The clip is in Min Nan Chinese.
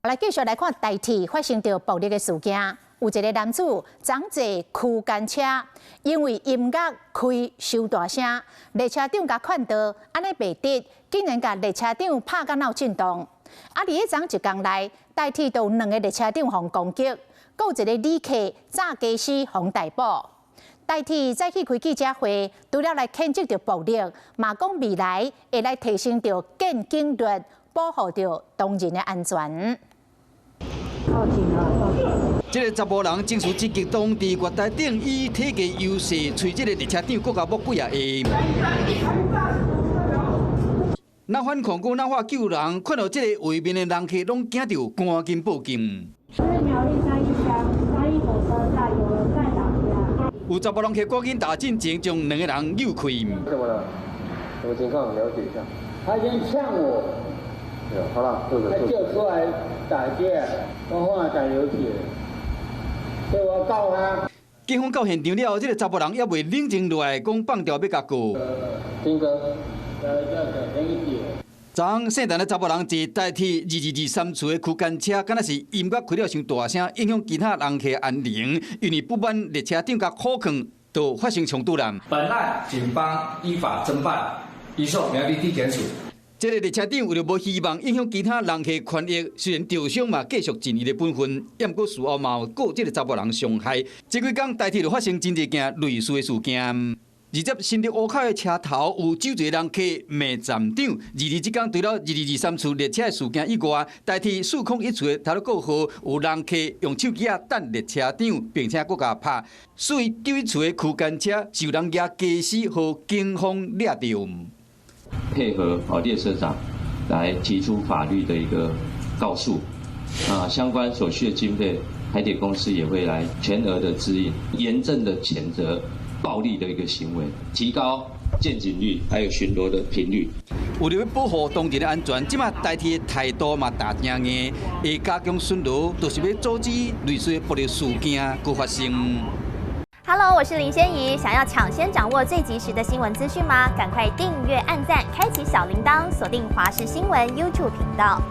來繼續來看台鐵發生著暴力的事件，有一個男子昨坐區間車，因為音樂開傷大聲，列車長共勸導，按呢袂得，竟然共列車長拍甲腦震盪。啊！佇彼昨一工內，台鐵就有兩个列車長予攻擊，閣有一个旅客炸家私予逮捕。台鐵早起開記者會，除了來譴責著暴力，嘛講未來會來提升著見警率，保護著當人的安全。報警啊！報警！這个查埔人情緒真激動，佇月台頂以體格優勢，揣這个列車長閣共摸幾仔下。若反抗閣若話救人，看著這个畫面的人客攏驚著，趕緊報警。是苗栗三義鄉三義火車站有人在打架。有查埔人客趕緊踏進前，將兩个人扭開。怎麼了？什麼情況？了解一下。他先嗆我。好了，他就出來打架，我後來打流血，所以我要告他。警方到現場了後，這个查埔人猶未冷靜落來，講放掉欲共告。丁哥，昨昏姓陳的查埔人坐台鐵2223次的區間車，敢若是音樂開了傷大聲，影響其他人客安寧，因為不滿列車長共苦勸，就發生衝突啦。本案警方依法偵辦，移送苗栗地檢署。這个列車長為著無希望影響其他人客權益，雖然受傷嘛，繼續盡伊的本分，毋過事後嘛有告這个查埔人傷害。這幾工台鐵就發生真濟件類似的事件。二十新竹湖口的車頭有酒醉人客罵站長。二二這工除了2223次列車的事件以外，台鐵401次的太魯閣號有人客用手機仔等列車長，並且閣共拍。491次的區間車受人舉家私予警方掠著。配合哦列車長來提出法律的一個告訴，啊，相關所需的經費，台鐵公司也會來全額的支應，嚴正的譴責暴力的一個行為，提高見警率，還有巡邏的頻率。為著欲保護當地的安全，這馬台鐵的態度嘛打誠硬，會加強巡邏，就是欲阻止類似的暴力事件閣發生。 Hello，我是林仙怡。想要搶先掌握最及時的新聞資訊嗎？趕快訂閱、按讚、開啟小鈴鐺，鎖定華視新聞 YouTube 頻道。